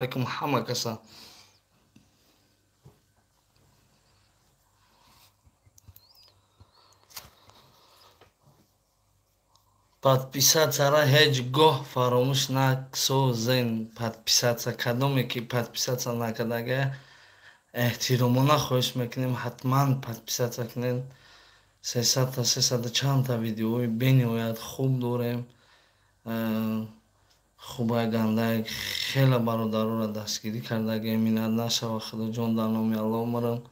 Алайкум ҳама каса. Подписаться-ра ҳеҷ гоҳ фаромӯш насозен. Подписаться, кадоме ки подписаться накардага, эҳтиромона хоҳиш мекунем, ҳатман подписаться кунед. 300-та, 300 чандта видеои бениҳоят хуб дорем. Хубай, гандай, хеле бародароро дастгирӣ кардагем. Миннат нашава, Худоҷон, дар номи Аллоҳ марам.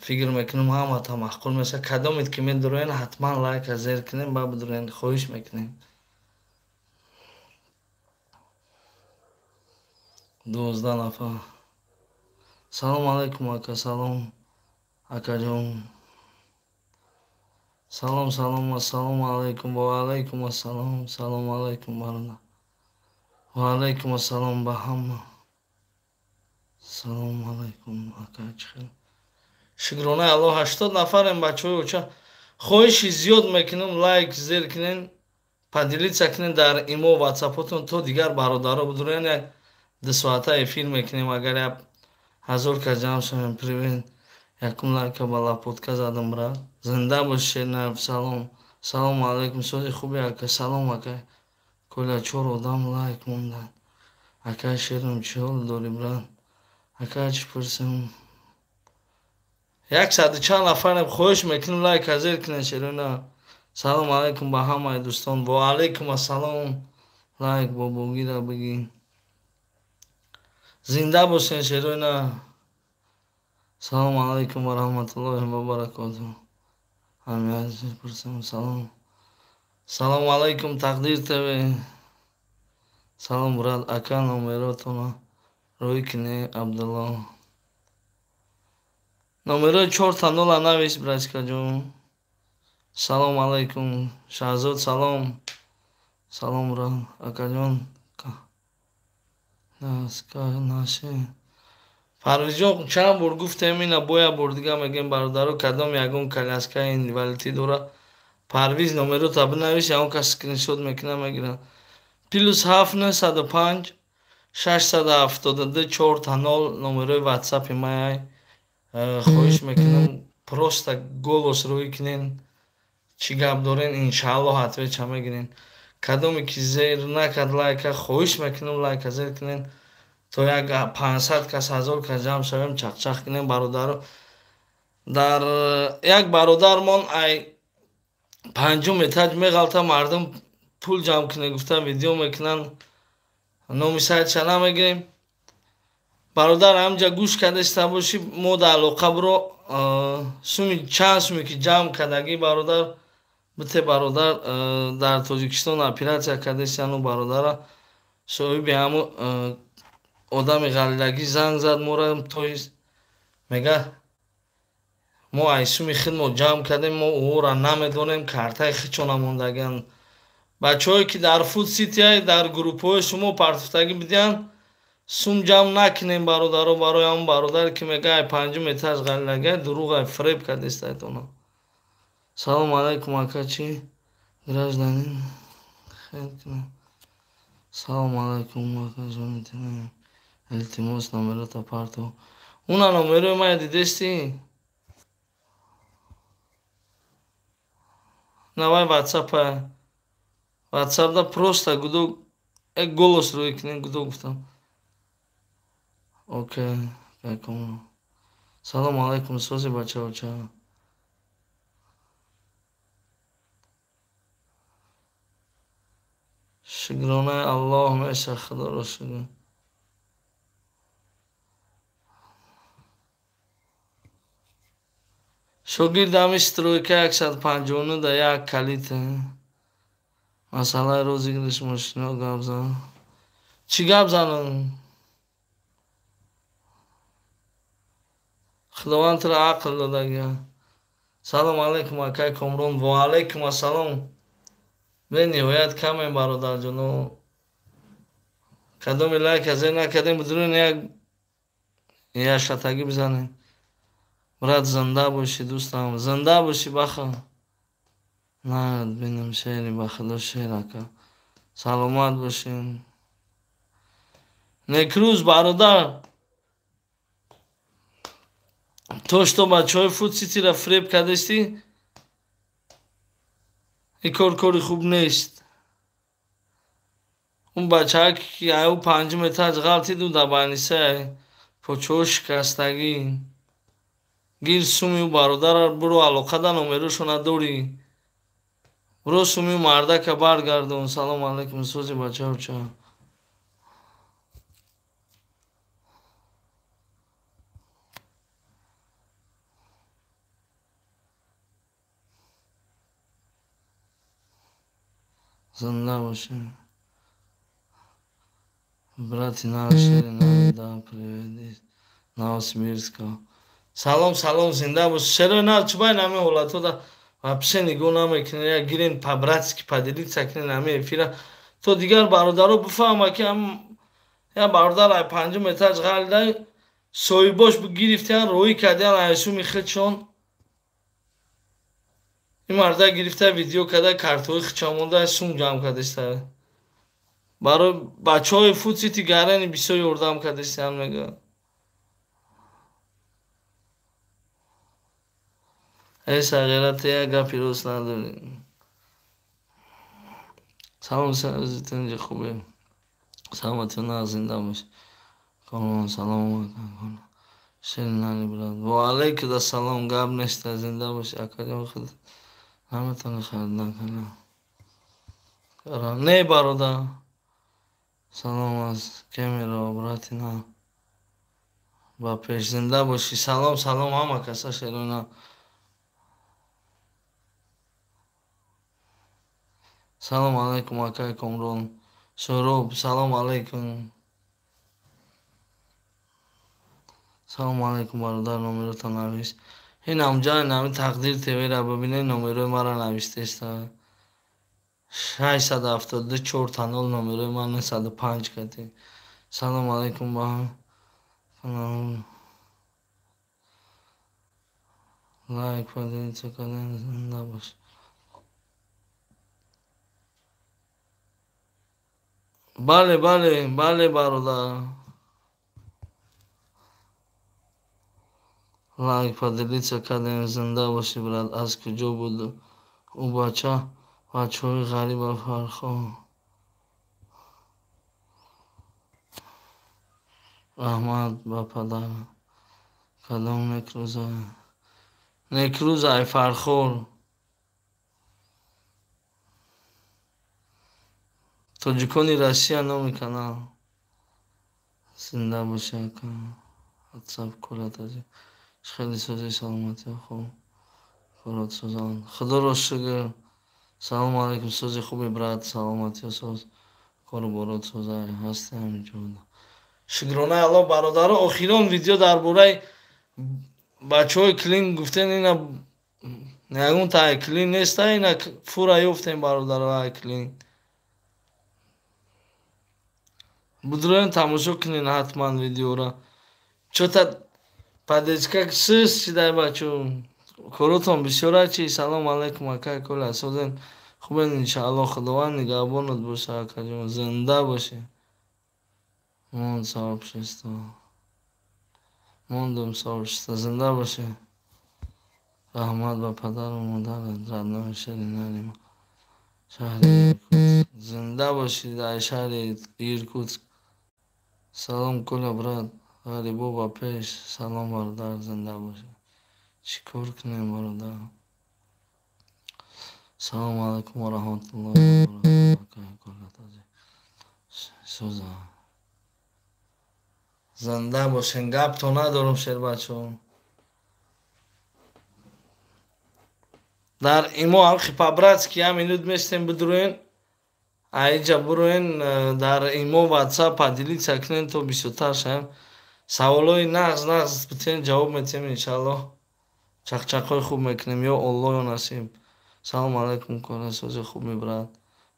Фикр мекунам, ҳамата маъқул мешавад. Кадомед ки медуроен, ҳатман лайка зер кунем, ба бидуроен, хоҳиш мекунем. 12 нафар. Салом алайкум, ака, салом, акаҷон. Салом, салом, ассалому алайкум, ва алайкум ассалом, салом алайкум, бародар. Ва алайкум ассалом ба ҳама. Салом алайкум, ака, чӣ хел? Шукронаи Аллоҳ, 80 нафарем, бачаҳои оча. Хоҳиши зиёд мекунам, лайк зер кунен, поделиться кунен дар имо, ватсапотон, то дигар бародаро бидурен. Як 2 соата эфир мекунем, агар як 1000 кас ҷамъ шавем. Привет. Якум лайка ба лапотка задам, брат. Зинда бош, Шернаев, салом. Салом алайкум, сози хуби, ака, салом, ака. Коля, чор одам лайк монданд. Ака Шерам, чӣ ҳол дорӣ, брат? Ака, чӣ пурсем? 100 чанд нафарем, хоҳиш мекунем, лайк зер кунед, Шерона. Салом алайкум ба ҳамаи дӯстон. Ва алайкум ассалом. Лайк бобогира бигӣ. Зинда бошен, Шерона. Салом алайкум ва раҳматуллоҳи ва баракотуҳ. Ҳамиазиз пурсем, салом. Салом алайкум, Тақдир ТВ. Салом, брат, ака, номеротона рӯй кунӣ, Абдулло. Номерои чорта нола навис, братикаҷон. Салом алайкум, Шаҳзод, салом. Салом, брат, акаҷон. Парвизҷон, чанд бор гуфтем, ина бо як бор дига мегӯем, бародаро, кадом ягон коляскаи инвалидӣ дора, Парвиз, номерота бинавис, ягон кас скриншот мекунад, мегирад. +7 905 672 0000 номерои ватсапи май. Хоҳиш мекунам, просто голос рӯй кунен, чӣ гап дорен, иншааллоҳ отвеча мегирен. Кадоме ки зер накард лайка, хоҳиш мекунам, лайка зер кунен, то як 500 кас, 1000 кас ҷамъ шавем, чақчақ кунем, бародаро. Дар як бародармон ай панҷум этаж меғалта, мардум пул ҷамъ кунед гуфта видео мекунанд, номи сайтша намегирем. Бародар, ҳамҷа гӯш кардаиста бошӣ, мо дар алоқа биро, суми чанд суме ки ҷамъ кардагӣ, бародар, бите. Бародар дар Тоҷикистон оператсия кардаистияну бародара соҳиби ҳамо одами ғалилагӣ занг зад мора, то мега, мо ай суми худ мо ҷамъ кардем, мо ӯро намедонем, картаи худшона мондагианд. Бачаҳое ки дар Фуд Ситиай дар группҳои шумо партофтагӣ бидиҳанд, сум ҷамъ накунем, бародаро, барои ҳамон бародаре ки мега ай панҷум этаж ғалилагай, дурӯғ, фиреб кардистайтона. Салом алайкум, ака, чӣ гражданин хел кунам? Салом алайкум, акаҷони, илтимос, номерота парто. Уна номерои мая дидестӣ? Навай ватсапа, ватсапда просто гудок, як голос рӯй кунем, гудок гуфтам. Окей. Салом алайкум, сози, бачаоча. Шукронаи Аллоҳ меша, Худоро шукр. Шогирд ҳами стройка 159 да як калита. Масъалаи розыгрыш мошино гап зан. Чӣ гап занам? Худованд туро ақл додагия. Салом алайкум, акай Комрон. Ва алайкум ассалом. Бениҳоят камем, бародарҷоно. Кадоми лайк зер накардем, бидурен, як як шатагӣ бизанем. Брат, зинда бошӣ, дӯстам, зинда бошӣ, баха. На бинам, шери, ба Худо, шер, ака. Саломат бошем. Некрӯз бародар, то что бачаҳои Фудситиро фиреб кардастӣ, ин кор кори хуб нест. Он бачаҳа ки аю панҷум этаж ғалтид, ӯ дар байнисае почаҳо шикастагӣ. Гир суми ӯ бародарро биро, алоқа да номерошо надорӣ. Биро суми ӯ мардака баргардон. Салом алайкум, сози бачаҳо. Зинда бошед. Брати наши, да, привет. Новосибирска. Салом, салом, зинда бош. Шерои нав чӣ байн ҳамин ҳолатҳо да вообще нигоҳ намекунед, як гирен по-братски поделиться кунед ҳамин эфира, то дигар бародаро бифаҳмад, ки як бародар ай панҷум этаж ғалида, соҳибош гирифтиян, роҳӣ кардиян айсуми худшон. Ин марда гирифта видео карда, картҳои худшон монда, сум ҷамъ кардааст. Барои бачаҳои Фудсити гарани бисёр ёрдам кардастиян, мегӯяд. Эй сағира, ту як гапи рост надорӣ. Салом, тинҷи хубе. Саломатӣ, на, зинда бош. Салом, ширинани брат. Ва алайкум ассалом, гап нест, зинда бош, акаҷон, худ наметавонӣ харидан кунӣ. Не, бародар. Салом аз Кемерово, брати на. Ба пеш, зинда бошӣ. Салом, салом ҳама каса, шерона. Салом алайкум, акай Комрон. Суҳроб, салом алайкум. Салом алайкум, бародар, номерото навис. Ин ҳамҷа ин Тақдир ТВ-ра бибинед, номерои маро навистеста. 672 4 0 номерои ман 905 кардӣ. Салом алайкум ба лайк поделиться кардем, зинда бош. Бале, бале, бале, бародар. Лайк поделиться кардем, зинда бошӣ, брат. Аз куҷо буд ӯ бача? Бачаҳои ғариба Фархо. Раҳмат ба падар. Кадом Некрӯза? Некрӯза ай Фархор. Тоҷикони Россия номи канал. Зинда бошӣ, ака. Ватсап кулат аз хеле сози, саломатӣ, хуб корот созанд. Худоро шукр. Салому алайкум, сози хуби, брат, саломатӣ соз, кору борот соза ҳасти ҳаминҷо. Шукронаи Аллоҳ, бародаро, охирон видео дар бораи бачаҳои клин гуфтен, ина ягон та ай клин неста, ина фура ёфтем, бародаро, ай клин. Будроен тамошо кунен ҳатман видеора. Чота падечка сис шидай, бачо. Коротон бисёра чи. Салом алайкум, акай Коля, созен, хубен, иншааллоҳ, Худованд нигаҳбонат боша, акаҷон, зинда бошӣ. Монд сообщество. Мондум сообщество, зинда бошӣ. Раҳмат ба падару модарат, родной ширинари ма. Шаҳри Иркутск. Зинда бошӣ дар шаҳри Иркутск. Салом, Коля, брат. Ғарибо ба пеш. Салом, бародар, зинда бошӣ. Чӣ кор кунем, бародар? Салому алайкум ва раҳматуллоҳи ва баракатуҳ. Соза. Зинда бошен, гапто надорам, шербачо. Дар имо ҳамхи по-братски як минут местем, бидурӯен, аиҷа буроен, дар имо, ватсап поделиться кунен, то бисёртар шавем. Саволҳои нағз нағз битен, ҷавоб метиҳем, иншааллоҳ. Чақчақҳои хуб мекунем, ё Оллоҳ, ё насиб. Салому алайкум, Коля, сози хуби, брат.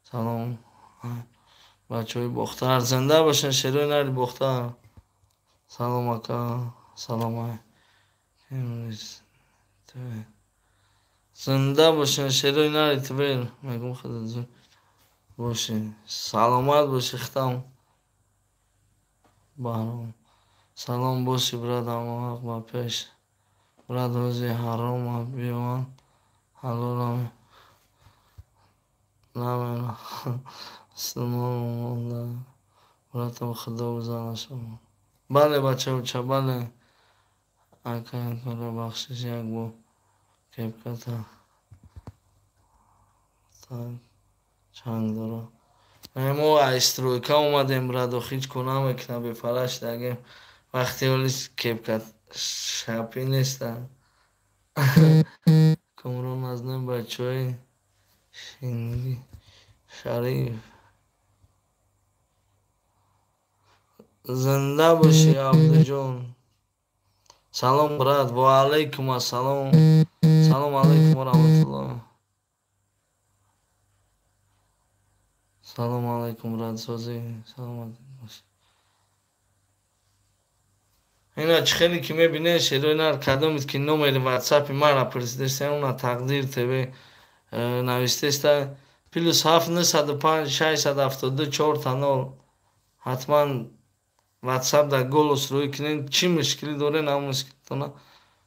Салом. Бачаҳои Бохтар, зинда бошен, шерои нари Бохтар. Салом, ака. Салом ай. Зинда бошен, шерои нари Твер. Мегум худат бошӣ. Саломат бошӣ, хитам. Баҳром. Салом боши, брат, ҳамовақт ба пеш. Брат, ҳози ҳарома биёванд, ҳалолам намера. Мусулмон братам, худо бизанашон. Бале, бачауча, бале. Ака, кора бахшиш, як бор кепката чанг дора. Мо аз стройка омадем, брат, ҳеҷ кор намекунам, бепараш дагем. Вақти ҳоли кепка шапӣ неста. Комрон аз номи бачаҳои Шинги Шариф. Зинда бошӣ, Абдуҷон. Салом, брат. Ва алайкум ассалом. Салом алайкум ва раҳматуллоҳ. Салом алайкум, брат, созӣ. Саломат бошӣ. Ина чӣ хеле ки мебинед, шерои нар кадомед ки номери ватсапи мара пурсидеста, уна Тақдир ТВ навистеста, +7 905 672 4 0. Ҳатман ватсап дар голос рӯй кунед, чӣ мушкилӣ доред, ҳам мушкилтона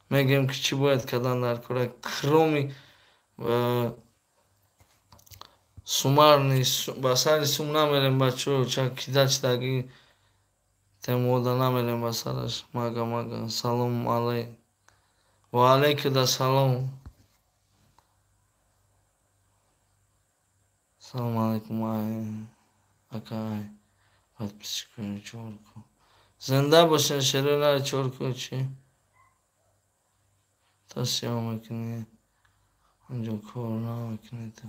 мегӯем, ки чӣ бояд кардан дар кора. Кроме сумарни ба сари сум намерем, бачаҳо, ча кидач даги темода намерем ба сараш. Мага мага. Салом алейк. Ва алейкум салом. Салом алейкум, ака, ай подписчикои Чорку. Зинда бошед, шерои нари Чорку. Чӣ то сиёҳ мекунӣ, онҷо кор намекунӣ ту.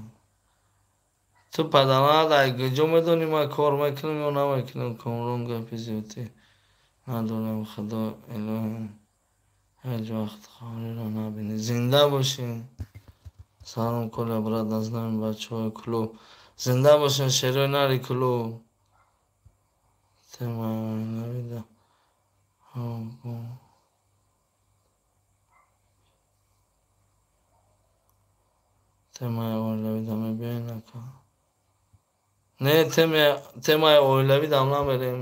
Ту падарат ай куҷо медонӣ, ман кор мекунам ё намекунам? Комрон, гапи зиёдӣ надорам, худо илоҳӣ ҳеҷ вақт хориро набинӣ. Зинда бошӣ. Салом, Коля, брат, аз номи бачаҳои клуб. Зинда бошед, шерои нари клуб. Темаи оилавида. Темаи оилавида мебиёен, ака? Не, темаи оилавидам намерем.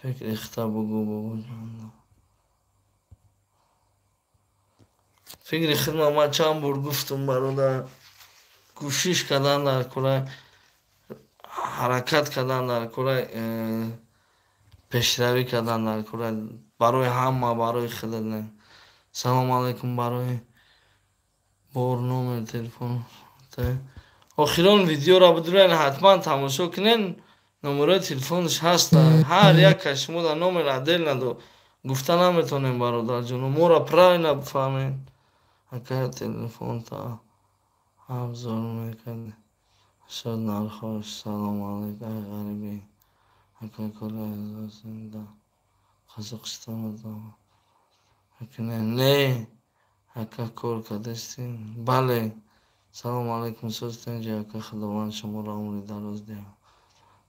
Фикри хита бугӯ, бобоҷон. Фикри хидма ман чанд бор гуфтум, бародар. Кӯшиш кардан дар кора, ҳаракат кардан дар кора, пешравӣ кардан дар кора, барои ҳама, барои худат не. Салом алайкум, барои бор номер телефон. Охирон видеоро бидурен, ҳатман тамошо кунен, номерои телефонаш ҳаста. Ҳар як кас шумо дар номер отдельно до гуфта наметонем, бародарҷоно, моро правильно бифаҳмед. Ака, телефонта абзор мекарди. Шод нархош. Салом алайк, ай ғарибӣ. Ака Коля, зинда. Қазоқистон. Не, ака, кор кардастӣ? Бале. Салом алайкум, созтенҷи, ака, худованд шуморо умри дароз диҳад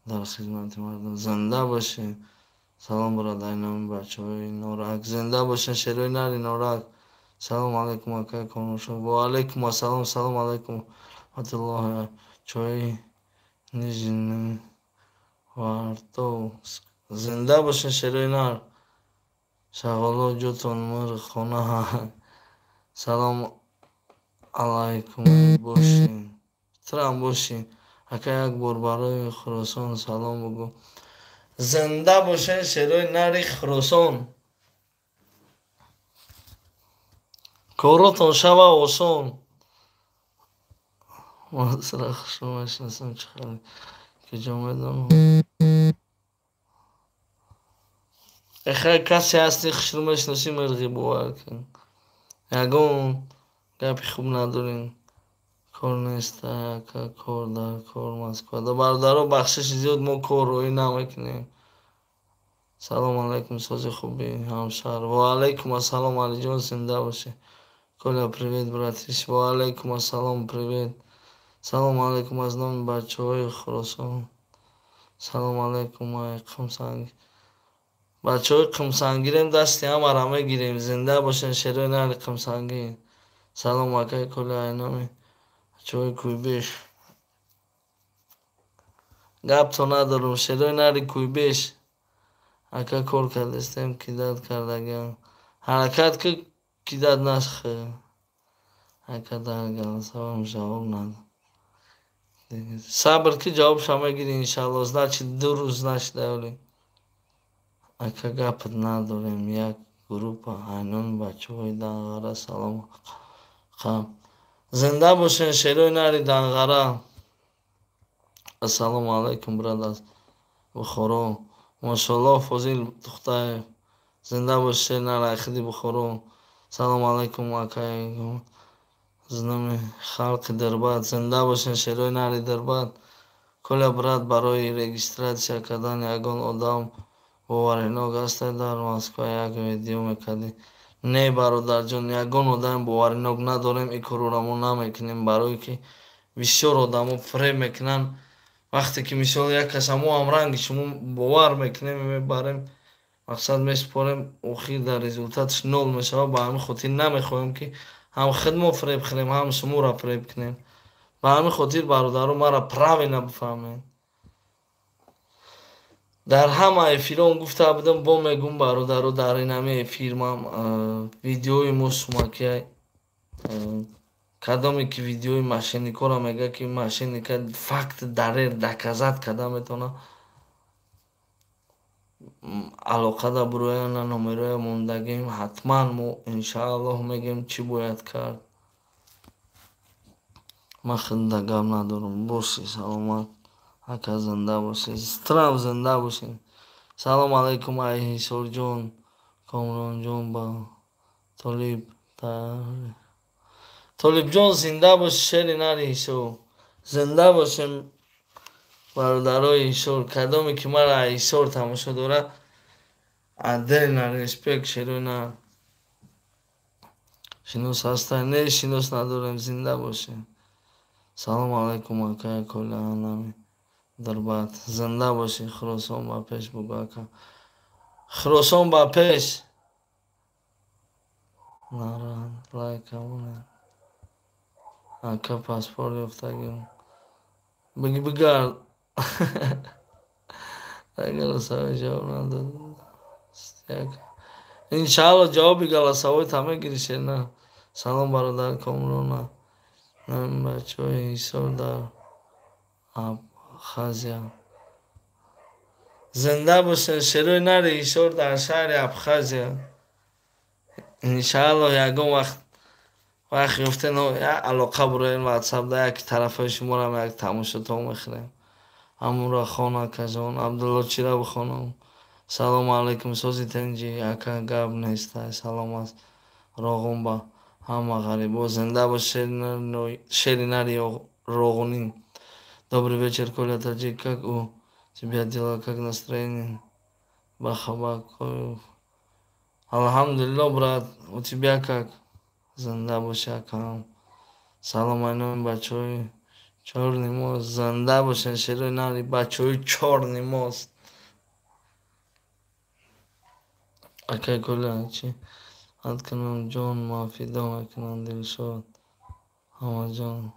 дар хизмати мардум. Зинда бошед. Салом, брат, ай номи бачаҳои Норак. Зинда бошед, шерои нари Норак. Салом алайкум, ака Комрон. Ва алайкум ассалом. Салом алайкум раҳматуллоҳи. Чои Нижневартовск. Зинда бошед, шерои нар. Шағоло, ҷотон мурғ хона. Салом алайкум, бошӣ. Турам бошӣ. Ака, як бор барои Хуросон салом бугӯ. Зинда бошед, шерои нари Хуросон. Коротон шава осон. Ман сира хушро мешинасам, чӣ хеле куҷо медонам. Эхай, касе ҳасти, хушрӯ мешиносӣ, мирғӣ, бовар кун. Ягон гапи хуб надорем. Кор нест, ака, кор дар кор Москвада. Бародаро, бахшиши зиёд, мо кор роӣ намекунем. Салом алайкум, сози, хубӣ, ҳамшаҳр. Ва алайкум ассалом, Алиҷон, зинда бошӣ. Коля, привет, братиш. Ва алайкум ассалом, привет. Салом алайкум аз номи бачаҳои Хуросон. Салом алайкум, ай Қумсанг. Бачаҳои Қумсангирем, дасти ҳамаро мегирем. Зинда бошед, шерои нари Қумсангӣ. Салом, акаи Коля, ай номи бачаҳои Куйбиш. Гапто надорам. Шерои нари Куйбеш. Ака, кор кардастем, кидать кардагиам. Ҳаракат ки кидать нашхе. Ака, дар голосовом ҷавоб надод. Сабр ки, ҷавобша мегирӣ, иншалло. Значит, 2 рӯз нашида. Ака, гапат надорем, як группа айноми бачаҳои Данғара. Салом, зинда бошен, шерои нари Данғара. Ассалому алайкум, брат аз Бухоро. Мошалло, Фозил Тухтаев, зинда боши, шери нар айхиди Бухоро. Салому алайкум, акай зноми халқи Дербат. Зинда бошен, шерои нари Дербат. Коля, брат, барои регистрация кардани ягон одам боваринок ҳастай дар Москва, як видео мекардӣ. Не, бародарҷон, ягон одами боваринок надорем, ин корро мо намекунем, барое ки бисёр одамо фиреб мекунанд. Вақте ки, мисол, як каса мо ҳамранги шумо бовар мекунем, мебарем, мақсад месупорем, охир дар результаташ нол мешавад. Ба ҳамин хотир намехоҳем, ки ҳам худ мо фиреб хӯрем, ҳам шуморо фиреб кунем. Ба ҳамин хотир, бародаро, маро правильно бифаҳмед. Дар ҳама эфирон гуфта будам, бо мегум, бародаро, дар ин ҳами эфирмам видеои мо сумакия. Кадоме ки видеои мошенникора мега, ки мошенника факт дарер доказать карда метавона, алоқада бурояна, номероя мондагим. Ҳатман мо, иншааллоҳ, мегӯем, чӣ бояд кард. Ман худда гап надорам. Боши саломат, ака, зинда бошед, страм зинда бошед. Салом алайкум, ай Ҳисорҷон, Комронҷон ба Толиб. Толибҷон, зинда боши, шери нари Ҳисор. Зинда бошем, бародарои Ҳисор. Кадоме ки мара Ҳисор тамошо дорад, отдельно респект. Шерои нар шинос ҳастай? Не, шинос надорем. Зинда бошем. Салому алайкум, акай Коля, анами Дарбат. Зинда бошӣ. Хуросон ба пеш, бугӯ, ака. Хуросон ба пеш. Лайкамона, ака, паспорт ёфтагим, биги, бигард. Голосовой ҷавоб надод. Иншаалло, ҷавоби голосовой та мегирӣ, шерна. Салом, бародар Комрона, бачаҳои Ҳисор дар Абхазия. Зинда бошед, шерои нари Ҳисор дар шаҳри Абхазия. Иншаалло, ягон вақт вақт ёфтен, алоқа буроем ватсапда, яки тарафҳои шуморам як тамошотон мехӯрем. Ҳамура хон, акаҷон. Абдулло, чира бихонам? Салому алайкум, сози, тенҷи, ака, гап нестай. Салом аз Роғун ба ҳама ғарибо. Зинда бош, шери нари Роғунӣ. Добрый вечер, Коля Таджик, как у тебя дела, как настроение? Бахабакоев, алҳамдулилло, брат, у тебя как? Зинда боши, акам. Салом айноми бачаҳои Чёрный мост. Зинда бошен, шерои нари бачаҳои Чёрный мост. Акай Коля, чӣ ад кунам, ҷон ма фидо мекунам. Дилшод Ҳамаҷон,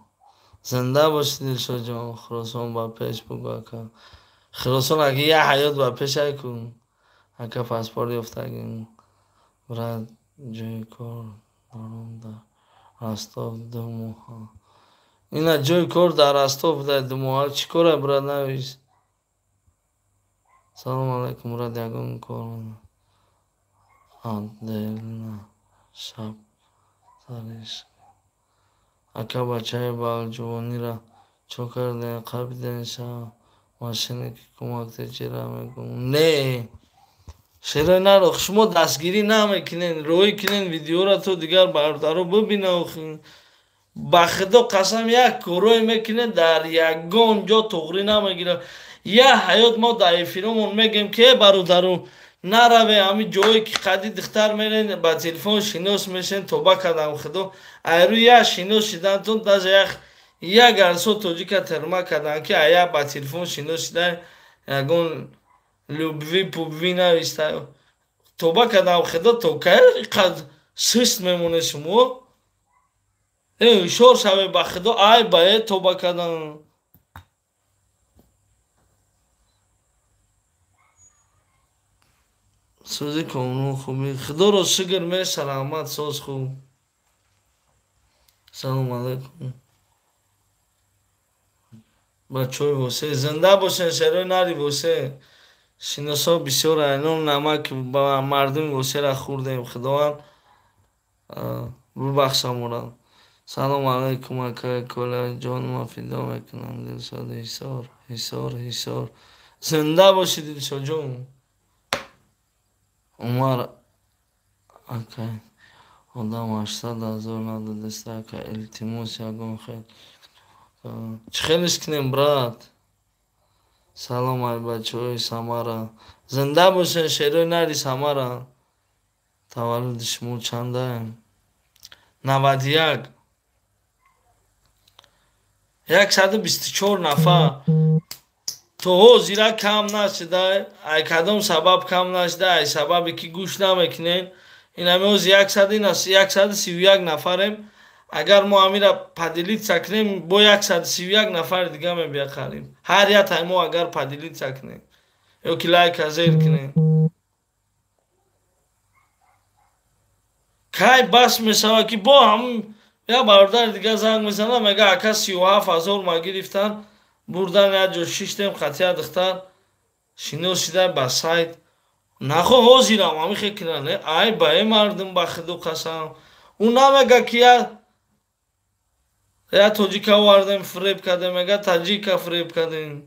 зинда боши, Дилшодҷон. Хуросон ба пеш, бугӯ, ака. Хуросон, ака, як ҳаёт ба пеш ай кун. Ака, паспорт ёфтагим, брат, ҷои кор дорам дар Ростов 2 моҳа. Ина ҷои кор дар Ростов дар 2 моҳа. Чӣ кора, брат, навис. Салому алайкум, брат, ягон кор отдельно шаб сариш. Ака, бачаи балҷувонира чо кардем, қабиден ша? Машине ки кӯмакте чира мегӯм. Не, шерои наро, шумо дастгирӣ намекунен. Роҳӣ кунен видеора, то дигар бародаро бибина. Ба худо қасам, як корое мекунед, дар ягон ҷо туғрӣ намегирад. Як ҳаёт мо дар эфиромон мегӯем, ки э бародаро, нараве ҳамин ҷое ки қади духтар мерен, ба телефон шинос мешен. Тоба кардам, худо, айрӯ як шинос шидантон, даже як арсо тоҷика терма кардан, ки ая ба телефон шинос шида, ягон любви пубви нависта. Тоба кардам, худо, то кай қад суст мемоне шумо? Э, ҳушёр шаве, ба худо, ай ба э, тоба кардам. Сӯзи Комрон хуби. Худоро шукр, меша, раҳмат, соз хуб. Салом алайкум. Бачаҳои Восе зинда бошен, шерои нари Восе. Шиносо бисёр айнон намак ба мардуми Восера хӯрдем. Худованд бубахшамонад. Салом алайкум, акай Коля ҷон, ман фидо мекунам. Дилшод Ҳисор, Ҳисор, Ҳисор. Зинда бошӣ, Дилшодҷон. Умар акай, одам 800 000 надодаста, акай, илтимос, ягон хел. Чӣ хелиш кунем, брат? Салом ай бачаҳои Самара. Зинда бошен, шерои нари Самара. Таваллуди шумо чандаем? 91. 124 нафар. То ҳозира кам нашуда. Ай кадом сабаб кам нашуда? Ай сабабе ки гӯш намекунем. Инами ҳозир 131 нафарем. Агар мо ҳамира поделиться кунем, бо 131 нафари дига мебия қариб. Ҳар яктай мо агар поделиться кунем ё ки лайка зер кунем. Кай бас мешавад, ки бо ҳамн як бародари дига занг мезанад, мега: «Ака, 37 000 ма гирифтан, бурдан, як ҷо шиштем, қатия духтар шинос шида ба сайт нахо». Ҳозирам ҳамин хел кунанд. Ай ба э мардум, ба худо қасам, ӯ намега, ки я тоҷика овардем, фиреб кардем, мега: «Таҷика фиреб кардем».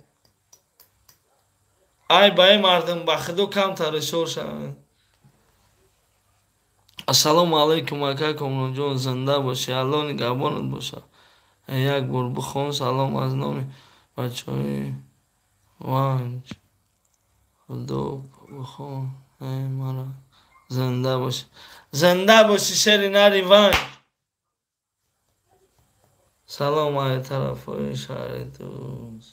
Ай ба э мардум, ба худо, камтар ҳушёр шавед. Ассалому алайкум, ака Комронҷон, зинда бошӣ, Алло нигаҳбонат бошад. Як бор бихон. Салом аз номи бачаҳои Ванҷ. Худо бихон мара. Зинда бошӣ, зинда бошӣ, шери нари Ванҷ. Салом ай тарафҳои шаҳри Туз.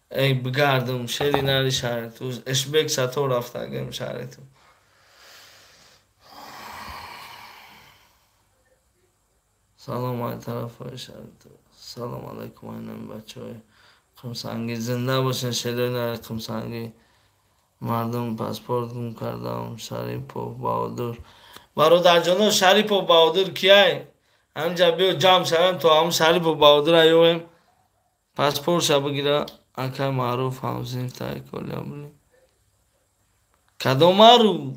Эй, бигардум, шери нари шаҳри Туз. Эшбек Сатор рафтагем шаҳри Туз. Салом ай тарафҳои шаҳри Туз. Салом алайкум, ай номи бачаҳои Қумсангӣ. Зинда бошен, шерои нари Қумсангӣ. Мардум, паспорт гум кардам. Шарипов Баҳодур. Бародарҷоно, Шарипов Баҳодур кияй? Ҳамҷа биё, ҷамъ шавем, то ҳамн Шарипов Баҳодура ёвем, паспортша бигира. Акай Маъруф ҳамсинф тай Коля були. Кадом Маъруф?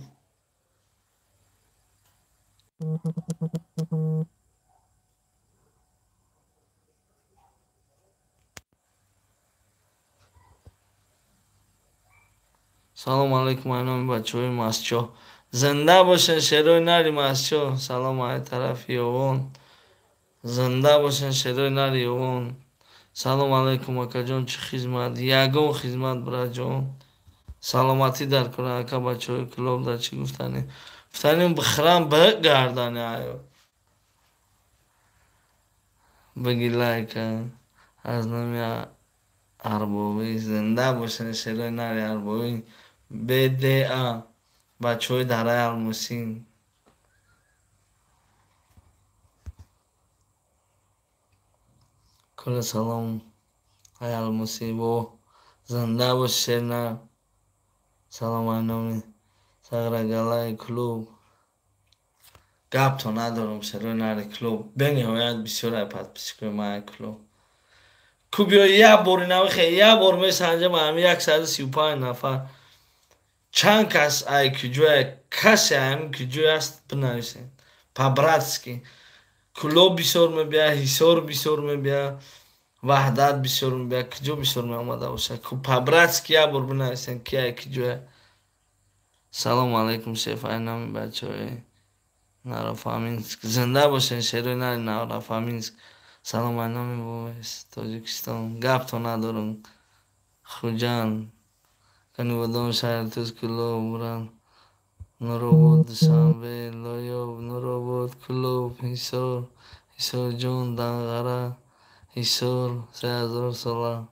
Салом алайкум, ай номи бачаҳои Масчоҳ. Зинда бошен, шерои нари Масчоҳ. Салом ай тарафи Ёвон. Зинда бошен, шерои нари Ёвон. Салом алайкум, акаҷон, чӣ хизмат? Ягон хизмат, братҷон. Саломатӣ дар кора, ака. Бачаҳои Клуб дар чӣ гуфтанӣ? Гуфтанем, бихӯрам, бигардани айо. Биги лайка аз номи Арбобӣ. Зинда бошен, шерои нари Арбобӣ. БДА, бачаҳои дараи Алмосин. Коля, салом ай Алмосӣ. Во, зинда бош, шер нар. Салом ай номи Сағрагалаи клуб. Гапто надорам, шерои нари клуб. Бениҳоят бисёр ай подписчикои ман ай клуб. Ку биё, як бори навихе, як бор месанҷам, ҳами 135 нафар. Чанд кас ай куҷое, касе ҳами куҷое аст, бинависед. По-братски. Кулоб бисёр мебия, Ҳисор бисёр мебия, Ваҳдат бисёр мебия, куҷо бисёр меомада бошад. Ку по-братски як бор бинависед, ки ай куҷое. Салом алайкум, шеф, ай номи бачаҳои Нарофоминск. Зинда бошен, шерои нари Нарофоминск. Салом ай номи Вовес, Тоҷикистон. Гапто надорам. Хуҷанд. Канибодом, шаҳри Туз, Кулоб, Буран. Нуробод, Душанбе, Лоёб, Нуробод, Кулоб, Ҳисор, Ҳисорҷон, Данғара, Ҳисор, 3000 сола.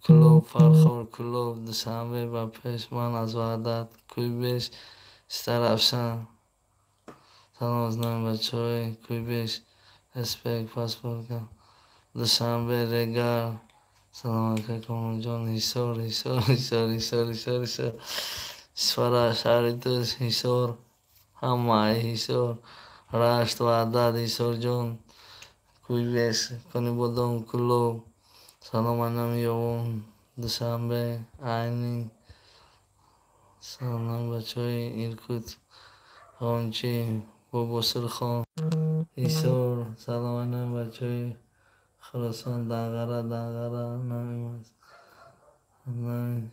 Кулоб, Фархор, Кулоб, Душанбе, ба пеш, ман аз Ваҳдат, Кӯйбеш, Истаравшан. Салом аз номи бачаҳои Кӯйбеш. Респект, паспорт. Душанбе, Регар. Салом, ака Комронҷон. Ҳисор, Ҳисор, Ҳисор, Ҳисор, Ҳисор, Ҳисор. Исфара, шаҳри Тӯс, Ҳисор, ҳамаи Ҳисор, Рашт, Ваҳдат, Ҳисорҷон, Кӯйбес, Конибодом, Кӯлоб, салом айнами Ёвон, Душанбе, Айнӣ, салом бачаҳои Иркут, Ғончӣ, Бобосирхон, Ҳисор, салом айнами бачаҳои Хуросон, Данғара, Данғара,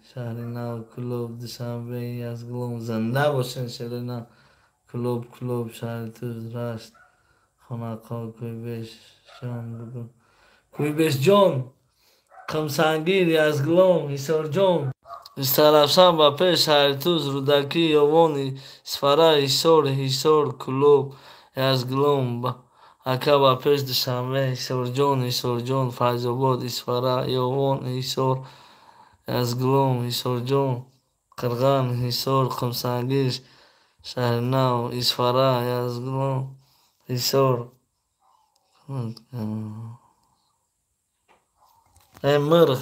шаҳри Нав, Кӯлоб, Душанбе, Язглом. Зинда бошен, шери нав. Кӯлоб, Кӯлоб, шаҳри Тӯз, Рашт, Хонақо, Кӯйбешҷон, Кӯйбешҷон, Қумсангир, Язглом, Ҳисорҷон. Истарафшан ба пеш, шаҳри Тӯз, Рӯдакӣ, Ёвон, Исфара, Ҳисор, Ҳисор, Кӯлоб, Язглом, ака ба пеш, Душанбе, Ҳисорҷон, Ҳисорҷон, Файзобод, Исфара, Ёвон, Ҳисор, Язглом, Ҳисорҷон, Қирған, Ҳисор, Қумсангир, шаҳри Нав, Исфара, Язглом, Ҳисор. Э мирғ,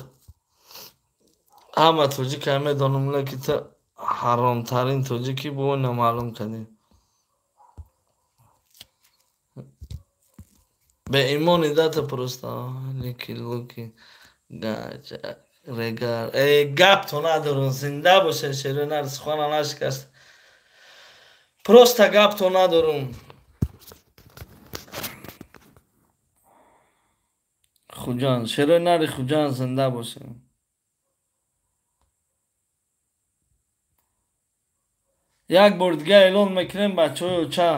ҳама тоҷика медонам, лекин ту ҳаромтарин тоҷикӣ, бо ина маълум кардем. Беимони дата просто лики луки гаҷа регар. Э гапто надорам, зинда бошед, шерои нар, сухана нашикаст. Просто гапто надорам. Хуҷанд, шерои нари Хуҷанд, зинда бошед. Як бор дига эълон мекунем, бачаҳои оча,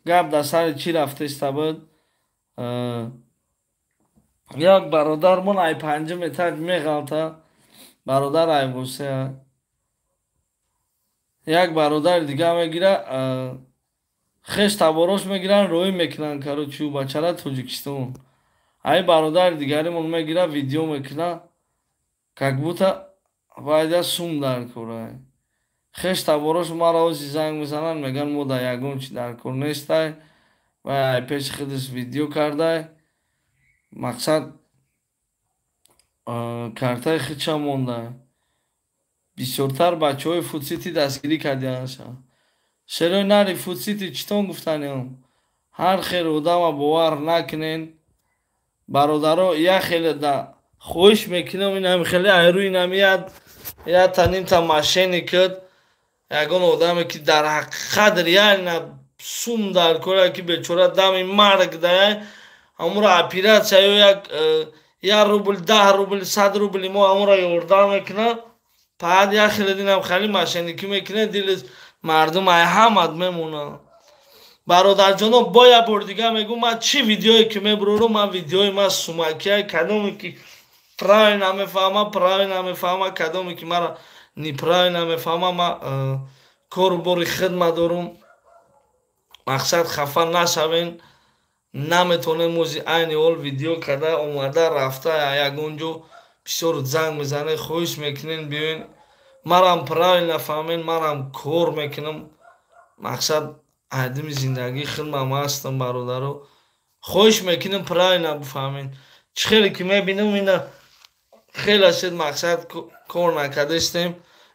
гап дар сари чӣ рафтеста буд. Як бародармон ай панҷум этаж меғалта, бародар айбосеа. Як бародари дига мегира, хеш таборош мегиранд, роҳӣ мекунанд, короче, ӯ бачара Тоҷикистон. Ай бародари дигаримон мегира, видео мекуна, как будто вайда сум дар кора. Хеш таборош мара ози занг мезананд, мегӯянд мо дар ягон чи дар кор нестай, вай ай пеши худаш видео кардай, мақсад картаи худша мондай. Бисёртар бачаҳои Фудсити дастгирӣ кардианша. Шерои нари Фудсити читон гуфтаниам? Ҳар хел одама бовар накунен, бародаро, як хеле да хоҳиш мекунам, инам хеле айрӯ инам як та нимта мошенник кад, ягон одаме ки дар ҳақиқат реально сум дар кора, ки бечора дами марг дая, ҳамуро оператсия ё як рубл, 10 рубл, 100 рубли мо ҳамуро ёрдам мекунад. Баъд як хеле динам хеле мошенникӣ мекунад, дили мардум ай ҳамад мемонад. Бародарҷоно, бо як бор дига мегӯм, ман чӣ видеое ки мебурорам, ман видеои ман сумакия, кадоме ки правильно мефаҳма, правильно мефаҳма, кадоме ки мара неправильно мефаҳма, ман кору бори хидма дорум. Мақсад хафа нашавен, наметонем ози айни ҳол видео карда омада рафта ягон ҷо бисёр занг мезанед, хоҳиш мекунен биёен, марам правильно фаҳмен, марам кор мекунам. Мақсад айдими зиндагии хидмам ҳастам, бародаро, хоҳиш мекунем правильно бифаҳмен. Чӣ хеле ки мебинам, ина хеле шуд, мақсад кор накардастем,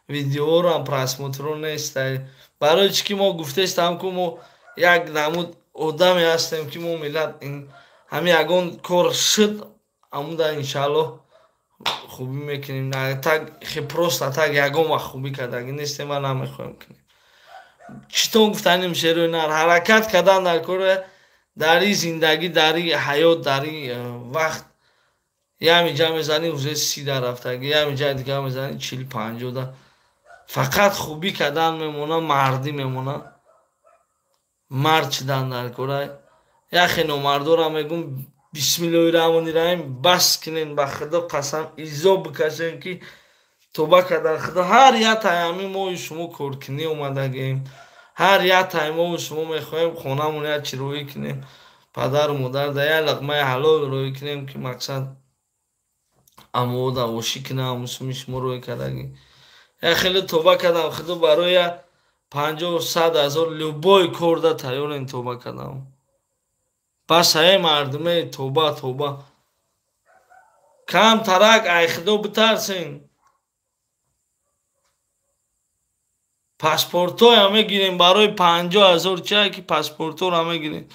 видеоҳоро просмотрро нест. Барои чӣ ки мо гуфтестам, ку мо як намуд одаме ҳастем, ки мо миллат ҳамин ягон кор шуд, ҳамуда иншааллоҳ хубӣ мекунем. Так просто так ягон вақт хубӣ кардагӣ нестем ва намехоҳем кунем. Читон гуфтанем, шерои нар, ҳаракат кардан дар кора, дар ин зиндагӣ, дар ин ҳаёт, дар ин вақт ями ҷа мезанӣ уже 30 да рафтагӣ, ями ҷаи дига мезанӣ 40-50 да. Фақат хубӣ кардан мемона, мардӣ мемона, мард шудан дар кора. Яхе номардора мегӯм, бисмиллоҳи раҳмони раҳим, бас кунен, ба худо қасам, изо бикашем ки тоба кардан худо. Ҳар як тайами мои шумо коркунӣ омадагем, ҳар як таймову шумо мехоҳем хонамон як чи роҳӣ кунем, падару модар да як луқмаи ҳалол роҳӣ кунем, ки мақсад амода ошӣ кунам, мусуми шумо роҳӣ кардагӣ. Як хеле тоба кардам худо, барои 50-100 ҳазор любой корда тайёрем тоба кардам. Бас ҳае мардуме, тоба, тоба. Кам тарак ай худо битарсен. Паспортҳоя мегирем барои 50 000 чия ки паспортҳоро мегирем.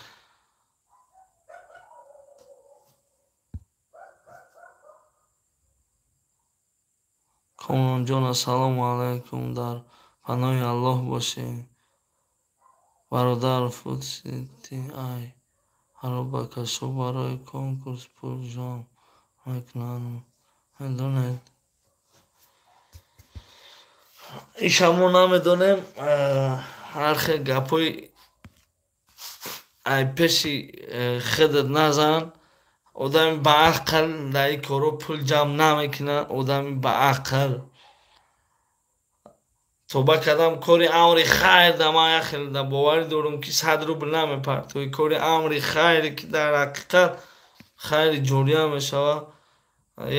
Комронҷон, ассалому алайкум, дар паноҳи Аллоҳ бошед. Бародар, Фудсити ай аробакашҳо барои конкурс пул ҷамъ мекунанд, медонед? Иша мо намедонем, ҳар хел гапҳои ай пеши худат назан. Одами баақл дар ин корҳо пул ҷамъ намекунад. Одами баақл тоба кардам, кори амри хайр да ман як хел да боварӣ дорам, ки 100 рубл намепартои. Кори амри хайре ки дар ҳақиқат хайри ҷория мешавад,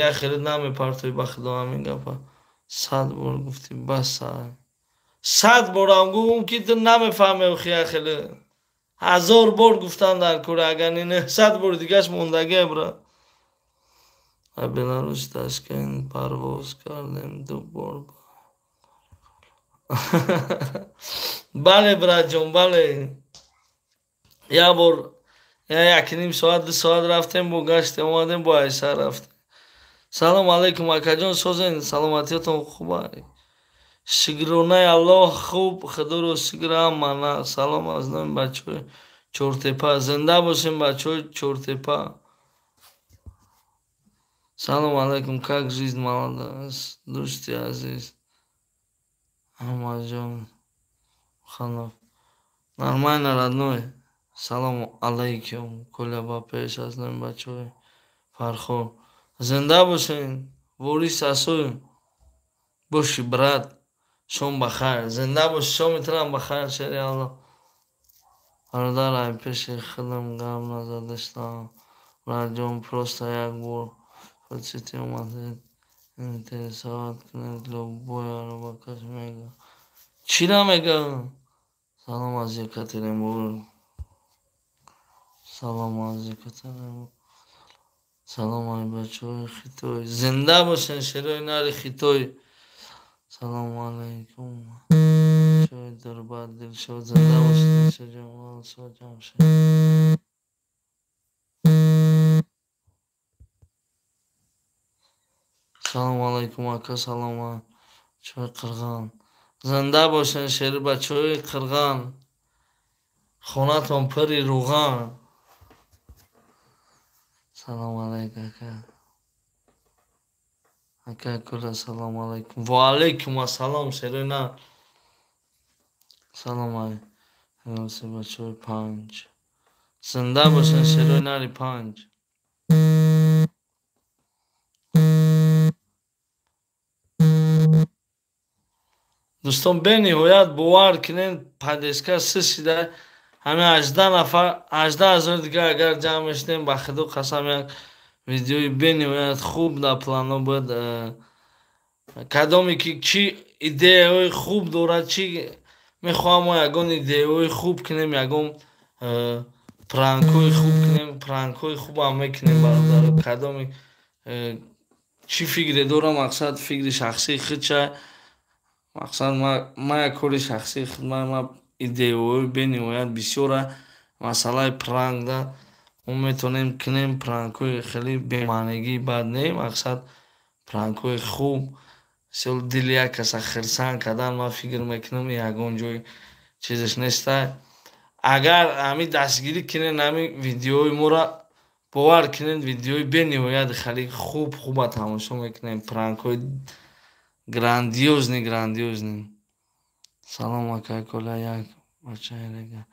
як хеле намепартои. Ба худо ҳамин гапа 100 бор гуфтӣ, бас 100 борам гуфтам, ки ту намефаҳмӣ. Охи як хеле 1000 бор гуфтан дар кора, агар не 900 бор дигаш мондагӣ бра. А Беларус Ташкент парвоз кардем 2 бор. Бале, братҷон, бале. Як бор 1.5 соат, 2 соат рафтем, бо гаштем омадем, бо айсар рафтем. Салом алайкум, акаҷон, созен, саломатиятон хуба? Шукронаи Аллоҳ, хуб, худоро шукр, ҳама на. Салом аз номи бачаҳои Чортепа. Зинда бошем, бачаҳои Чортепа. Салом алайкум, как жизнь молода, дӯсти азиз. Аҳмадҷон Ханов. Нормально, родной. Салом алайкум, Коля, ба пеш, аз номи бачаҳои Фархор. Зинда бошен, ворис асой. Боши, брат. Шом бахайр. Зинда боши, шоми турам бахайр, шери Аллоҳ. Бародар, ай пеши худам гап назадаштам. Братҷон, просто як бор Фудсити омадед, интересовать кунед, любой аробакаш мега. Чира мега? Салом аз Екатеринбург. Салом аз Екатеринбург. Салом ай бачаҳои Хитой. Зинда бошен, шерои нари Хитой. Салому алайкум. Бачаҳои Дурбат, Дилшод, зинда бошед, Дилшод ҷон, Ҷамшед. Салому алайкум, ака, салом бачаҳои Қирған. Зинда бошен, шери бачаҳои Қирған. Хонатон пури рӯған. Салому алайкум, ака. Ака Кула, салому алайкум. Ва алайкум ассалом, шерои нар. Салом ай бачаҳои Панҷ. Зинда бошен, шерои нари Панҷ. Дӯстон, бениҳоят бовар кунед, подеска сисида ҳамин 18 нафар, 18 000 дигар агар ҷамъ мешудем, ба худо қасам, як видеои бениҳоят хуб дар плано буд. Кадоме ки чӣ идеяҳои хуб дорад, чӣ мехоҳам, мо ягон идеяҳои хуб кунем, ягон пранкҳои хуб кунем, пранкҳои хубам мекунем, бародаро. Кадоме чӣ фикре дорам, мақсад фикри шахсии худша, мақсад ма як кори шахсии худ, ма идеяҳои бениҳоят бисёра. Масъалаи пранкда мо метавонем кунем пранкҳои хеле бемаънигӣ бад не, мақсад пранкҳои хуб, мисол дили як каса хирсанд кардан, ман фикр мекунам ягон ҷой чизаш неста. Агар ҳамин дастгирӣ кунед ҳамин видеои моро, бовар кунед, видеои бениҳоят хеле хуб хуба тамошо мекунем, пранкҳои грандиозный, грандиозный. Салом, ака Коля, як бачаи рега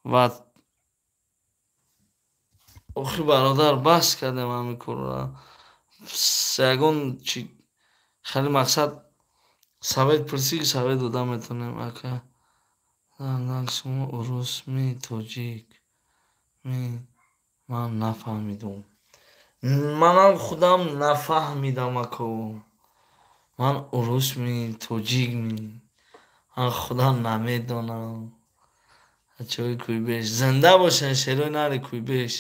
ва охи бародар, бас кардем ҳамин корро. Ягон чи хеле мақсад совет пурсӣ, совет дода метавонем, ака. Шумо урус ми тоҷик ми? Ман нафаҳмидум. Манам худам нафаҳмидам, ако. Ман урус ми тоҷик ми? Ман худам намедонам. Бачаҳои Кӯйбеш, зинда бошен, шерои нари Кӯйбеш.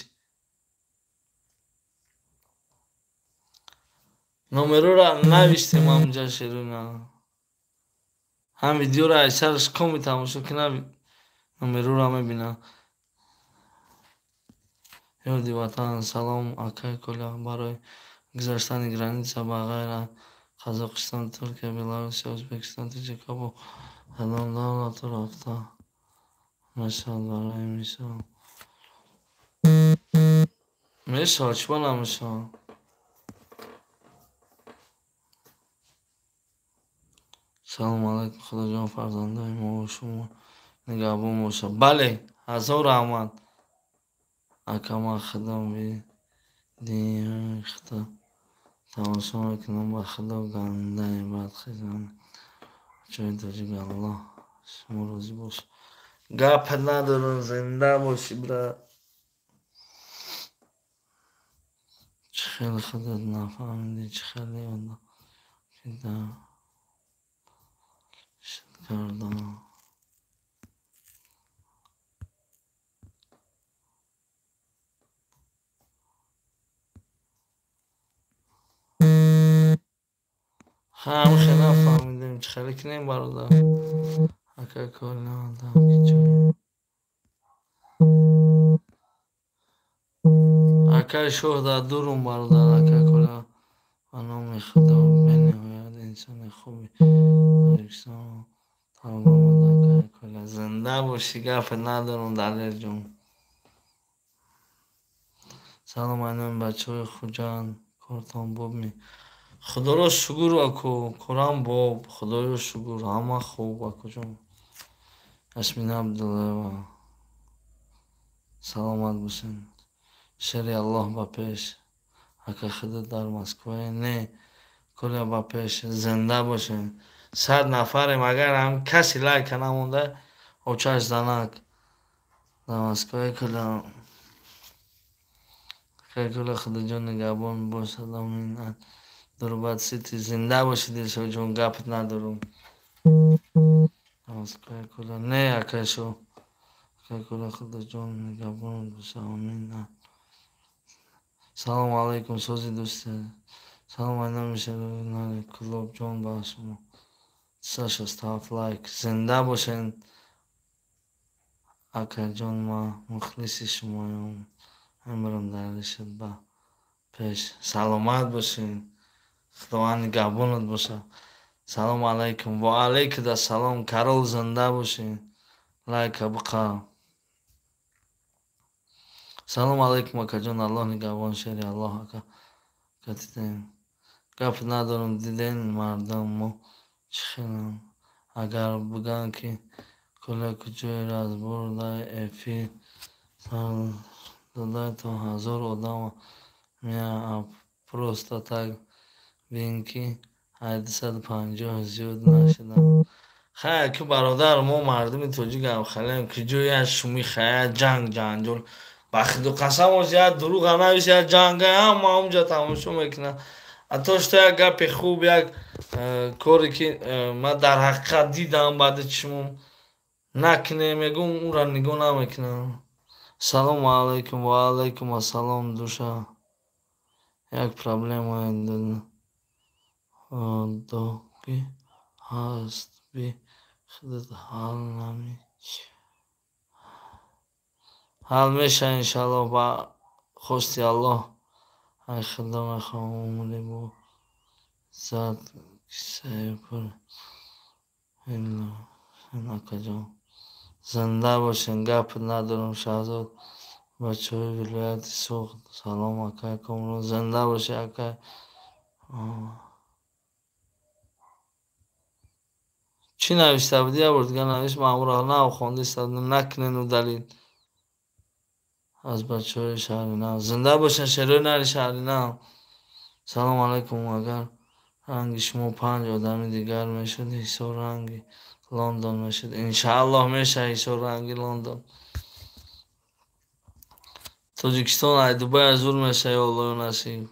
Номерора навиштем ҳамҷа шерона. Ҳам видеоро айсараш коми тамошо кина, номерора мебина. Ёди ватан. Салом, акай Коля, барои гузаштани граница ба ғайр аз Қазоқистон, Туркия, Беларусия, Ӯзбекистон, Тоҷикистон бо кадом давлатҳо рафта мешавад? Барои мисол. Мешавад, чӣ ба намешавад? Салому алайкум, Худоҷон, фарзандои мо шумо нигаҳбон бошад. Бале, ҳазор раҳмат. Ака, ман худам видеои худо тамошо мекунам, ба худо гандаи бад хизмат. Бачаҳои тоҷик, Аллоҳ шумо розӣ бошад. Гап надорам, зинда бошӣ, брат. Чӣ хеле худат нафаҳмидӣ, чӣ хеле одам ки шуд кардам. Ҳам хеле нафаҳмидем, чӣ хеле кунем, бародар. Ака Коля, одам ки ҷой. Акай шоҳ дар дурум, бародар. Ака Коля, ба номи Худо, бениҳоят инсони хуби Тоҷикистон тавба омад. Акай Коля, зинда бошӣ, гап надорам, Далерҷон. Салом айноми бачаҳои Хуҷанд, кортон боб ми? Худоро шукр, аку, корам боб, Худоё шукр, ҳама хуб, акуҷон. Ясмина Абдуллаева, саломат бошед. Шери Аллоҳ ба пеш. Ака, худат дар Москвае? Не, Коля, ба пеш, зинда бошед. 100 нафарем, агар ҳам касе лайка намонда, очаш занак. Дар Москвае, Коля. Акай Коля, Худоҷон нигаҳбон бошад, амин. Дурбат Сити, зинда бошӣ, Дилшодҷон, гап надорам. Дар Москвае, Коля? Не, акай шоҳ. Акай Коля, Худоҷон нигаҳбон бошад, амин. Салому алайкум, сози дӯсти. Салом айноми шерои Кӯлобҷон ба шумо. 167 лайк. Зинда бошед, акаҷон, ман мухлиси шумоям. Амрам даришад ба пеш. Саломат бошед. Худованд нигаҳбонат бошад. Салому алайкум. Ва алайкум ассалом. Карол, зинда бошед. Лайка биқа. Салому алайкум, акаҷон, Аллоҳ нигаҳбон, шери Аллоҳ, ака. Дидем. Гап надорам, диден мардам мо чӣ хелам. Агар бигӯянд ки Коля куҷое разбор дай эфир сар додай, то 1000 одам меа, просто так бин ки 250 зиёд нашудам. Хай, ки бародар, мо мардуми тоҷикам халем, куҷо як шуми хая ҷанг ҷанҷол. Ба худо қасам, оз як дурӯға навис, як ҷанга, ҳама онҷа тамошо мекунад. А то что як гапи хуб, як коре ки ман дар ҳақиқат дидам, баъди чишмом накунем, мегӯм, ӯра нигоҳ намекунам. Салому алайкум, ва алайкум ассалом, душа. Як проблемаи доги ҳаст, би худат ҳал нами. Ҳал мешавад, иншааллоҳ, ба хости Аллоҳ. Ай Худо, мехоҳам умри бо зад кисаи пур. Акаҷон, зинда бошед, гап надорам. Шаҳзод, бачаҳои вилояти Суғд. Салом, акай Комрон, зинда бошед, акай. Чӣ нависта будӣ? Як бор дигар навис, ман ӯро нав хонда истодам. Накунену далил. Аз бачаҳои шаҳри нав. Зинда бошед, шерои нари шаҳри нав. Салому алайкум, агар ранги шумо панҷ одами дигар мешуд, ҳисор ранги Лондон мешуд. Иншааллоҳ, мешавад ҳисор ранги Лондон. Тоҷикистон ай Дубай зур мешавад, ё Аллоҳ насиб.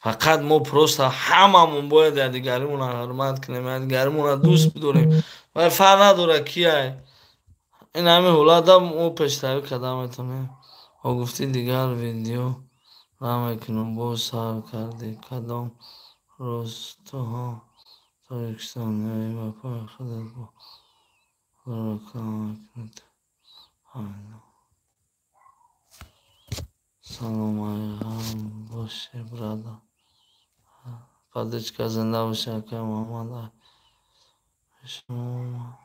Фақат мо просто ҳамамон бояд якдигаримонро ҳурмат кунем, якдигаримонро дӯст бидорем. Вай фарқ надорад ки ай. Ин ҳамин ҳолатда мо пешравӣ карда метавонем. О гуфтӣ дигар видео намекунам, боз сар кардӣ, кадом Ростуҳо Тоҷикистон ё ба пои худат бо реклама мекунед. Салом айғам боши, брада. Падичка, зинда боши, акай Муҳаммад. Шумо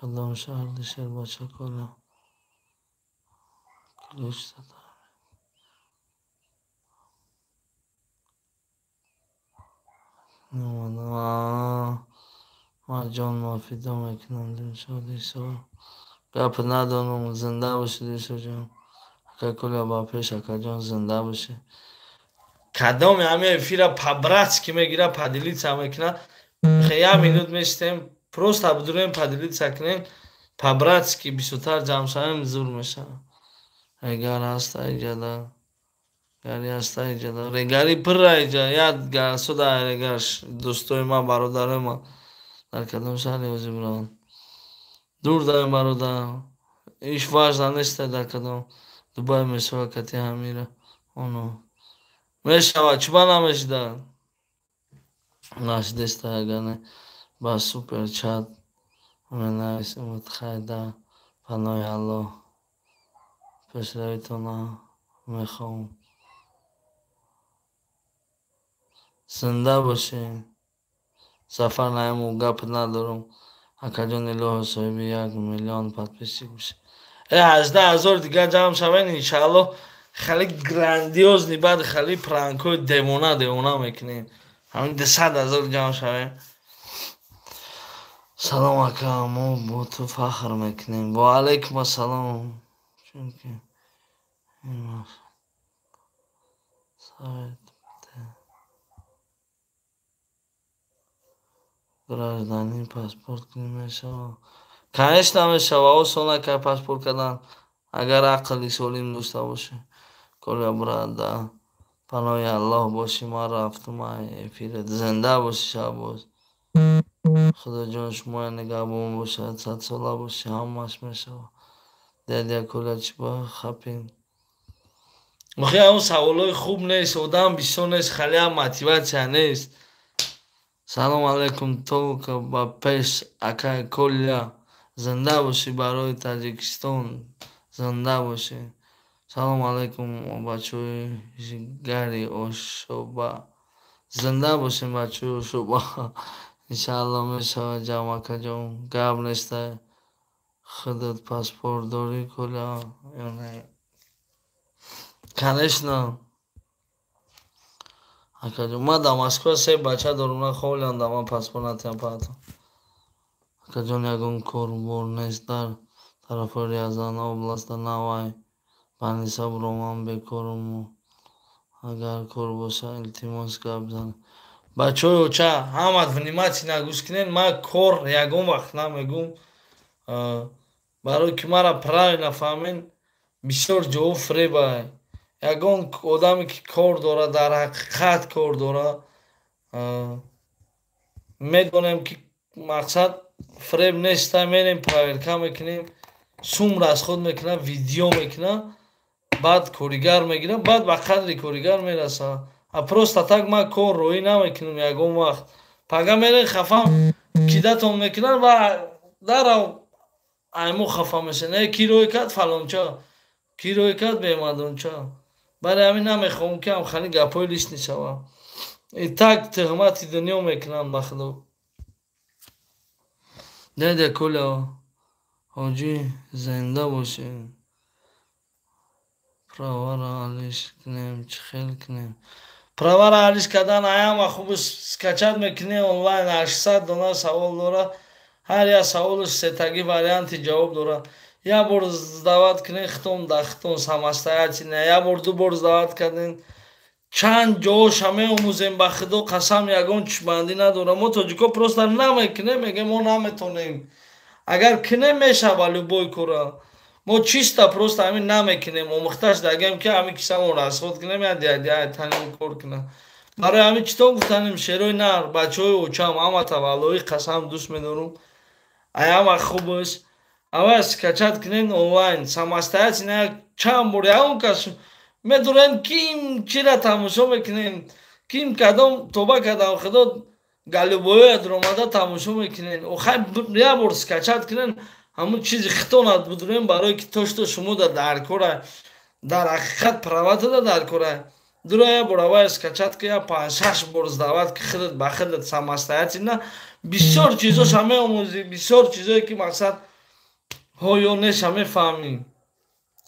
кадом шаҳр, Дишербача Коля? Ключ зада. Ман ҷон фидо мекунам, Дилшод Исо. Гап надонам, зинда бошӣ, Дилшодҷон. Ака Коля, ба пеш, акаҷон, зинда бошӣ. Кадоме ҳами эфира по-братски мегира, поделиться мекуна. Як минут мешитем, просто бидурем, поделиться кунем, по-братски бисёртар ҷамъ шавем, зур мешавад. Регар ҳаста иҷада. Гари ҳаста иҷада. Регари пурра иҷа. Як гарсода регар дӯстои ман, бародарои ман. Дар кадом шаҳри ҳозир бираванд? Дур даем, бародар. Иш важно нест дар кадом Дубай мешава кати ҳамира. Оно. Мешава, чиба намешида? Нашидеста агар не ба супер чат менависем хайда паноҳи Аллоҳ. Пешравитона мехоҳам. Зинда бошед. Сафар Наимов, гап надорам. Акаҷон, илоҳо соҳиби 1 миллион подписчик бошед. 18 000 дигар ҷамъ шавен, иншааллоҳ, хеле грандиозный, баъд хеле пранкҳои девона девона мекунем. Ҳамин 200 000 ҷамъ шавем. Салом, ака, мо бо ту фахр мекунем. Ва алайкум ассалом. Чунки ин совет гражданин паспорт кунӣ мешавад? Конечно, мешавад, осон ака паспорт кардан, агар ақли солим дошта бошӣ. Коля, брада, паноҳи Аллоҳ бошӣ, ман рафтум эфират. Зинда бошӣ, Шаҳбоз. Худоҷон шумоя нигаҳбон бошад, садсола бошӣ, ҳамааш мешавад. Дядя Коля, чӣ ба хапин? Охи, ҳамон саволҳои хуб нест, одам бисёр нест, халиам мотиватсия нест. Салом алайкум, только ба пеш, акай Коля. Зинда бошӣ, барои Таҷикистон зинда бошӣ. Салом алайкум, бачаҳои ҷигари Ошоба. Зинда бошем, бачаҳои Ошоба. Иншааллоҳ, мешавад ҷамъ, акаҷон, гап неста. Худат паспорт дорӣ, Коля, ё не? Конечно. Акаҷон, ман дар Москва се бача дорам, на холиам да ман паспорт натиҳам паҳатон. Акаҷон, ягон корбор нест дар тарафҳои Рязан областа навай Баниса буромам, бекоруму. Агар кор боша, илтимос, гап занед. Бачаҳои оча, ҳама внимательно гӯш кунед, ман кор ягон вақт намегӯм. Барое ки маро правильно фаҳмед, бисёр ҷоҳо фиребай. Ягон одаме ки кор дорад, дар ҳақиқат кор дорад, медонем ки мақсад фиреб неста, мерем, проверка мекунем, сум расход мекунад, видео мекунад, баъд коригар мегирад, баъд ба қадри коригар мерасад. А просто так ман кор роҳӣ намекунам ягон вақт. Пага мерем, хафа кидатон мекунанд ва дарав айму хафа мешавед. Не, ки роҳӣ кард фалонча, ки роҳӣ кард бемадонча. Барои ҳамин намехоҳам ки ҳамхали гапҳои лишний шавад. И так туҳмати дунё мекунанд, ба худо. Дядя Коля, ҳоҷӣ, зинда бошед. Праваро алиш кунем, чӣ хел кунем? Праваро алиш кардан аяма хуб, скачать мекунӣ онлайн, 800 дона савол дорад, ҳар як саволаш сетагӣ варианти ҷавоб дорад. Як бор сдавать кунед, хитон да хитон самостоятельно, як бор, ду бор сдавать кардем, чанд ҷоша меомӯзем, ба худо қасам, ягон чишбандӣ надорам. Мо тоҷико просто намекунем, мегӯем мо наметонем. Агар кунем, мешава любой кора. Мо чисто просто ҳамин намекунем, омӯхташ дагем ки ҳамин кисамон расход кунем, я дядя кор кунам. Барои ҳамин читон гуфтанем, шерои нар, бачаҳои очам, ҳама таваллои қасам дӯст медорум. Ай ҳама хуб аст. Аввал скачать кунен онлайн, самостоятельно чанд бор ягон кас медонен ким чира тамошо мекунен, ким кадом тоба кадам худо галибояд ромада тамошо мекунен. Охай як бор скачать кунен, ҳамун чизи хитонат будурен, барое ки то что шумо дар кора, дар ҳақиқат праватада дар кора. Дура як бор аввал скачать ки, як панҷ-шаш бор сдавать ки худат ба худат самостоятельно бисёр чизоша меомӯзӣ, бисёр чизое ки мақсад ҳо ё неша мефаҳмӣ.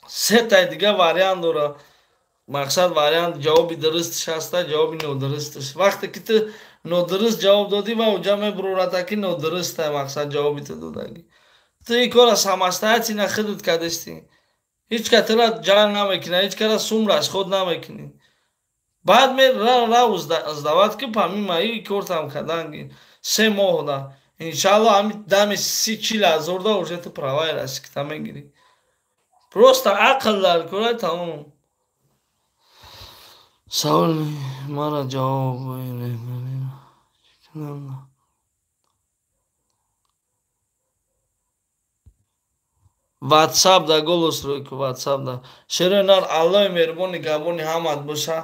Сетаи дига вариант дора. Мақсад вариант ҷавоби дурустш ҳаста, ҷавоби нодурустш. Вақте ки ту нодуруст ҷавоб додӣ, ва уҷа мебурората ки нодуруста мақсад ҷавоби ту додагӣ. Ту ин кора самостоятельно худат кардастӣ. Ҳеҷ ка тура ҷанг намекунад, ҳеҷ кара сум расход намекунӣ. Баъд рав сдавать ки помимо ин кортам кардан 3 моҳ да. Иншалло ҳами дами 30-40 ҳазор да уже ту праваи расикта мегирӣ. Просто ақл дар кора, тамом. Саволи мара ҷавоб WhatsApp да голос рӯй ку, WhatsApp да. Шерои нар, Аллоҳи меҳрубони габони ҳамат боша.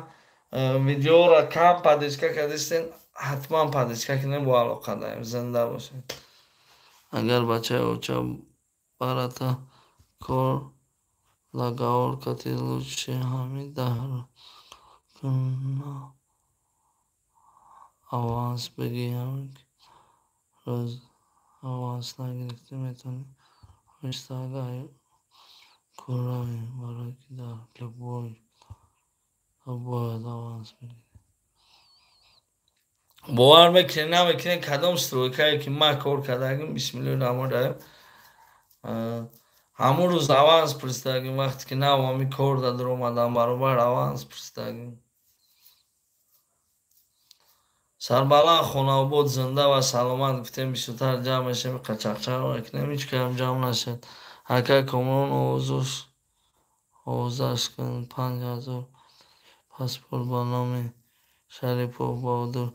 Видеоро кам подписка кардистен, ҳатман подписка кунем, бо алоқа даем. Зинда бошед. Агар бачаи оча барата кор лагаор кати лучше ҳами даҳр куна аванс бигӣ, ҳамин рӯз аванс нагирифтӣ метавонӣ оҳиста куравӣ, барое ки дар любой бояд аванс бигирӣ. Бовар мекунед намекунед, кадом стройкае ки ман кор кардагим, бисмиллоҳи раҳмони раҳим, ҳамун рӯз аванс пурсидагим. Вақте ки нав ҳами кор да дуромадам, баробар аванс пурсидагим. Сарбаланд, хонаобод, зинда ва саломат. Гуфтем бисёртар ҷамъ мешавем, қачақчақ мекунем, ҳеҷ кам ҷамъ нашавад. Ака Комрон овозаш кун 5000 паспорт ба номи Шарипов Баҳодур.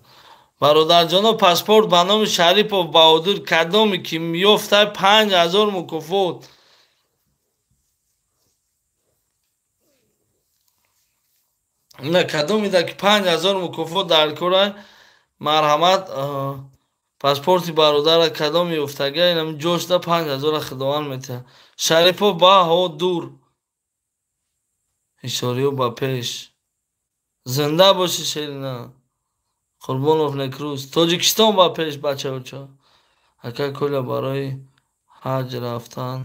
Бародарҷоно, паспорт ба номи Шарипов Баҳодур кадоме ки ёфта 5000 мукофот. На кадомида ки 5000 мукофот дар кора, марҳамат, паспорти бародара кадом ёфтага, инам ҷошда 5000 худованд метиҳад. Шарипов Баҳодур. Ҳисориё ба пеш. Зинда бошӣ Шерина. Қурбонов Некрӯз. Тоҷикистон ба пеш, бачаоча. Ака Коля, барои ҳаҷ рафтан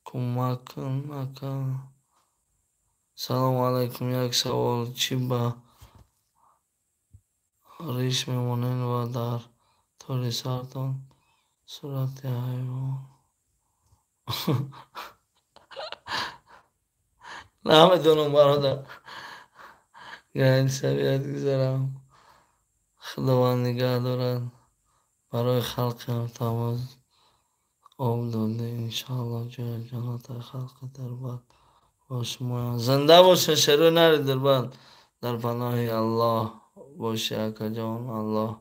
кӯмак кун, ака. Салому алайкум, як савол: чӣ ба риш мемонед ва дар тори сартон сурати ҳайвон? Намедонам, бародар. Границавият гузарам. Худованд нигаҳ дорад. Барои халқи тавоз об додӣ, иншоаллоҳ ҷои ҷаннати халқи дарбанд бо шумоянд. Зинда бошед, шерои нари дилбанд. Дар паноҳи Аллоҳ бошӣ, акаҷон, Аллоҳ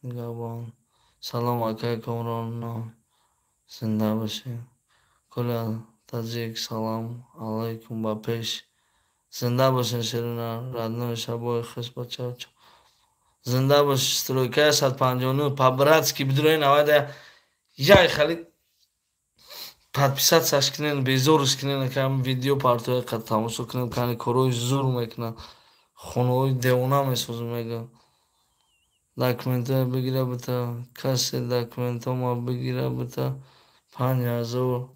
нигаҳбон. Салом, акаи Комрон, зинда бошед. Коля таҷик, салом алайкум, ба пеш. Зинда бошед, Шерина, родной, шабои хуш, бачаоча. Зинда бош, стройкая 159 по-братски бидрои навада яй хали подписаться кунен, безорш кунен, кам видео партоя қад тамошо кунен, кани корои зур мекунад, хонаҳои девона месозу мега. Документҳоя бигира бита, касе документҳома бигира бита, 5000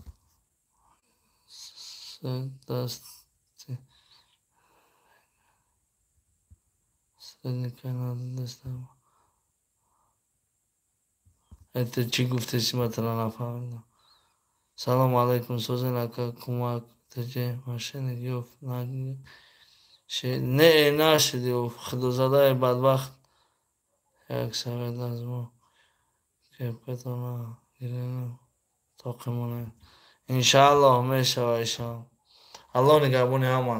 дасти Это чӣ гуфтеси, матала нафаҳмидам. Салому алайкум, созен ака, кӯмак теҷе машина ёфт не нашид ёфт, худозадаи бадбахт. Як совет аз мо кепкатона гирем, тоқӣ монем. Иншааллоҳ мешава, иншааллоҳ. Аллоҳ нигаҳбони ҳама.